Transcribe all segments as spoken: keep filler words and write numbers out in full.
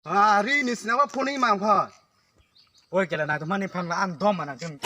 Ari, nisi nangpaphone mang pha. Oi, kela nangtum aphan nephan la-an dom ma nangtum.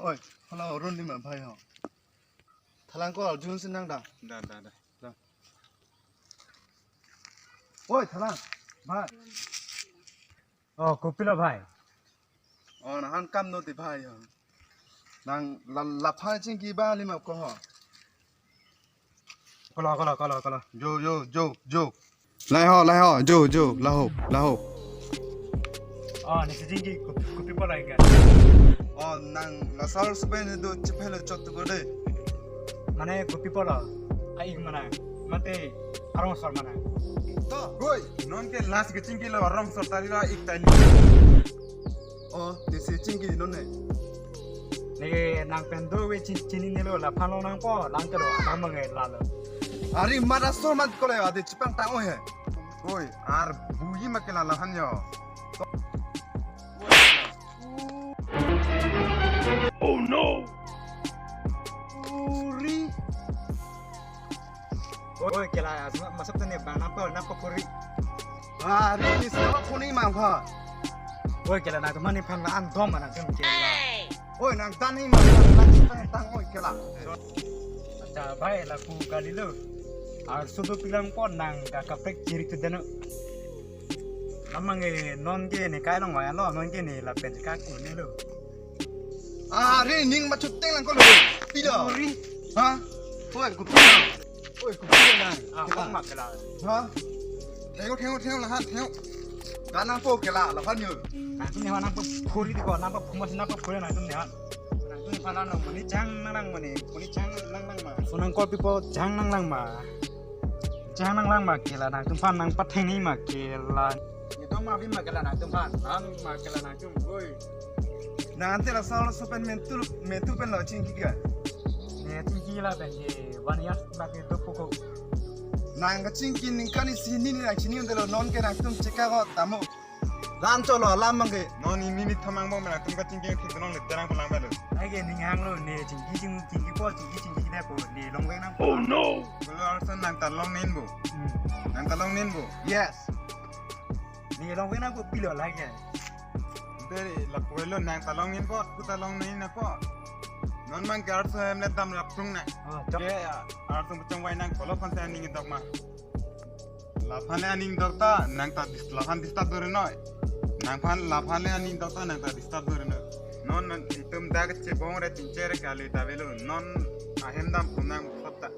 Oi, hala Arun ni ma bhai ho. Thalang ko Arjun si nang da. Da, da, da. Da. Oi, thalang. Bhai. Oh, kopilo bhai? Oh, nang han kam no ti bhai ho. Nang la, laphan chingki ba lima ko ho. Kolo, kolo, kolo, kolo. Jo, jo, jo, jo. Lahai ho, lahai ho, jo, jo, laho, laho. Oh, nisi chingki kopi, kopi pulo ingka. Oh, nang laso arloso pen do chepelo chot tu de. Mane kopi pulo, ai mana, mate arong asor mana. To, oi, non ke last ke chingki lo arong asor tali lo ik tali. Oh, nisi chingki non ne. Ne nang pen do we chin, chinine lo, laphan lo nangpo, nang kelo, nang mangai lalo. Ari mada so mat kole ade chipangtang oi he. Oi, ar buyi ma kela laphan yo. Oh no. Uri. Oi, kela, asma, masuk tene bang, nangpa, nangpaphone. Ah, ini siapa phone mang pha? Oi, kela, nangtum aphan nephan la-an dom ma nangtum kela. Oi, nang dan ni mang pha, nang tang, tang, oi, kela. Accha, bhai, lapu kali lo. Arloso dopi lang pon nang ka kaprek chirik tu dano. Namang e non ke ne kai long waya lo, non ke ne lapen ka kune lo. Ari, ning machuteng lang ko lo. Pilo. Uri. Ha? Oi, kopi. Oi, kopi lang. Ah, kela. Bang ma kela. Ha? Theo, theo, theo, lahan, theo. Ga nangpo kela, laphan yo. Nangtum nephan nangpaphone di ko, nangpaphone, nangpaphone nangtum nephan. Nangtum nephan nang mani chang nang nang mani, mani chang nang nang ma. So nang call pipo chang nang nang ma. Chang nang lang ma kela, nangtum aphan nangpatheng ni ma kela. Netum ma bi ma kela nangtum aphan, nang ma kela nangtum, oi. Nang ante laso arloso pen mentu, mentu pen lo chingki ka? Ne chingki lapen ke one year back ke dopo ko. Nang kachingki ningkan isi hini ni nang chini un-e lo, non ke nangtum cheka ko tamo. Dan cholo alam mang ke. Non ini ni thamang bong nangtum kachingki thik nong le terang ko lang ba lo. Ai ke ning hang lo ne chingki ching, chingki po, chingki chingki de po, ne longvek nang. Oh no. Kolo arloso nang ta long nen bo. Hmm. Nang ta long nen bo. Yes. Ne longvek nang bo pilo lake. Dere lapu lo nang ta long nen po, pu ta long nen na po. Non mang ke arloso hem le dam rap tung na. Oh, chok. Ke ya, arloso chongvai nang kolo aphan si aning dok ma. Laphan le aning dok ta, nang ta dis-, laphan disturb do ri noi. Nangphan laphan le aning dok ta, nang ta disturb do ri noi. Non, non, itum dak chebong re chingche re kali ta avelo. Non ahem dam pu nang thot ta.